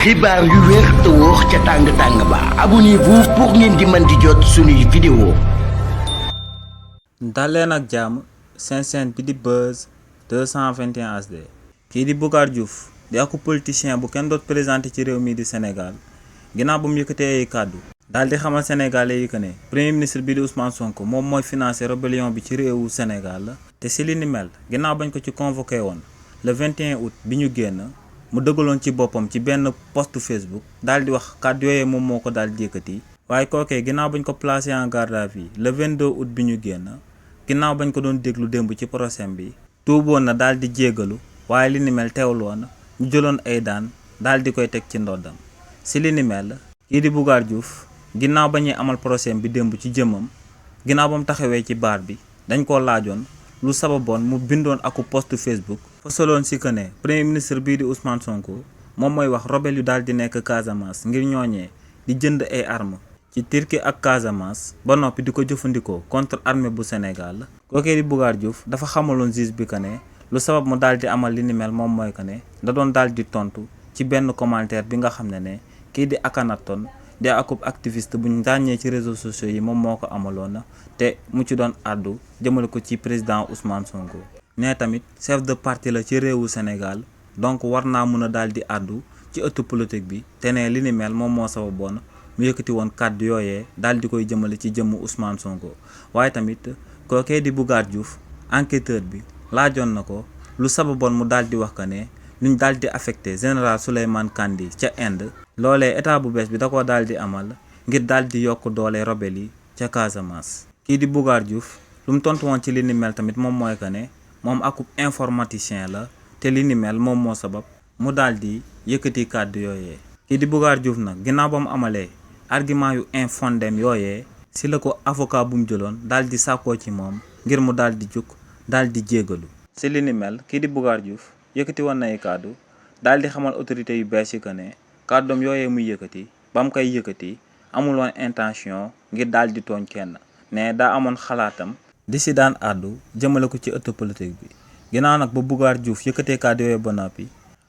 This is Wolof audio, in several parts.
xibaar yu wér te wóor ca tàng ba abonnez-vous pour ngeen di mën di jot suñuy vidéo. daleen ak jàmm seen chaîne bi di Buzz 221 HD. kii di Boucar Diouf di aku politicien bu kenn doot présenté ci réew mi di Sénégal ginnaaw ba mu yëkkatee ay kàddu daal di xamal sénégalais yi que ne premier ministre bi di Ousmane Sonko moom mooy financé rébellion bi ci réewu Sénégal te si li ni mel ginnaaw bañ ko ci convoqué woon le 21 août bi ñu génn. mu dëggaloon ci boppam ci benn post Facebook daal di wax kàddu yooyee moom moo ko daal di yëkkati waaye kookee ginnaaw bañ ko placé en garde à vue le 22 août bi ñu génn ginnaaw bañ ko doon déglu démb ci procès bi tuuboon na daal di jéggalu waaye li ni mel teewul woon ñu jëloon ay daan daal di koy teg ci ndoddam si li ni mel kii di Boucar Diouf ginnaaw ba ñuy amal procès bi démb ci jëmmam ginnaaw ba mu taxawee ci baar bi dañ koo laajoon lu sababoon mu bindoon aku post Facebook fasaloon si que ne premier ministre bii di Ousmane Sonko moom mooy wax rebelle yu daal di nekk Casamance ngir ñooñee di jënd ay armes ci Turquie ak Casamance ba noppi di ko jëfandikoo contre armée bu Sénégal kookee di Boucar Diouf dafa xamaloon juge bi que ne lu sabab mu daal di amal li ni mel moom mooy que ne da doon daal di tontu ci benn commentaire bi nga xam ne kii di Akhenaton di akub activiste buñ ràññee ci réseaux sociaux yi moom moo ko amaloon te mu ci doon àddu jëmale ko ci président Ousmane Sonko. ne tamit chef de parti la ci réewu Sénégal donc war naa mun a daal di àddu ci ëttu politique bi te ne li ni mel moom moo sababoon mu yëkkati woon kàddu yooyee daal di koy jëmale ci jëmmu Ousmane Sonko waaye tamit kookee di Boucar Diouf enquêteur bi laajoon na ko lu sababoon mu daal di wax que ne luñ daal di affecté général Souleymane Kandji ca Inde loolee état bu bees bi da koo daal di amal ngir daal di yokk doole rebelle yi ca Casamance. kii di Boucar Diouf lu mu tontu woon ci li ni mel tamit moom mooy que ne moom akub informaticien la te li ni mel moom moo sabab mu daal di yëkkati kàddu yooyee. kii di Boucar Diouf nag ginnaaw ba mu amalee argument yu infondem yooyee si la ko avocat bu mu jëloon daal di sàkkoo ci moom ngir mu daal di jug daal di jégalu. si li ni mel kii di Boucar Diouf yëkkati woon na ay kàddu daal di xamal autorité yu bees yi que ne kàddoom yooyee muy yëkkati ba mu koy yëkkati amuloon intention ngir daal di tooñ kenn ne daa amoon xalaatam. di si daan àddu jëmale ko ci ëtt politique bi ginnaaw nag ba Boucar Diouf yëkkatee kàddu yooyu ba noppi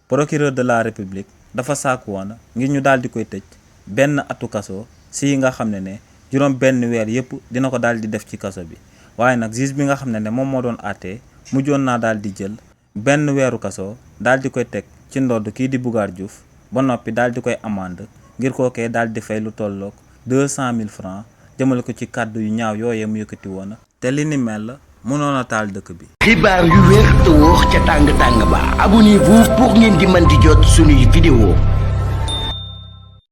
procureur de la république dafa sàkku woon ngir ñu daal di koy tëj benn atu kaso si nga xam ne juróom benn weer yëpp dina ko daal di def ci kaso bi waaye nag juge bi nga xam ne moom moo doon àttee mujjoon naa daal di jël benn weeru kaso daal di koy teg ci ndodd kii di Boucar Diouf ba noppi daal di koy amande ngir kookee daal di fay lu tolloog 200 000 francs jëmale ko ci kàddu yu ñaaw yooyee mu yëkkati woon te li ni mel mënoon a taal dëkk bi. xibaar yu wér te wóor ca tàng ba abonnez-vous pour ngeen di mën di jot suñuy vidéo.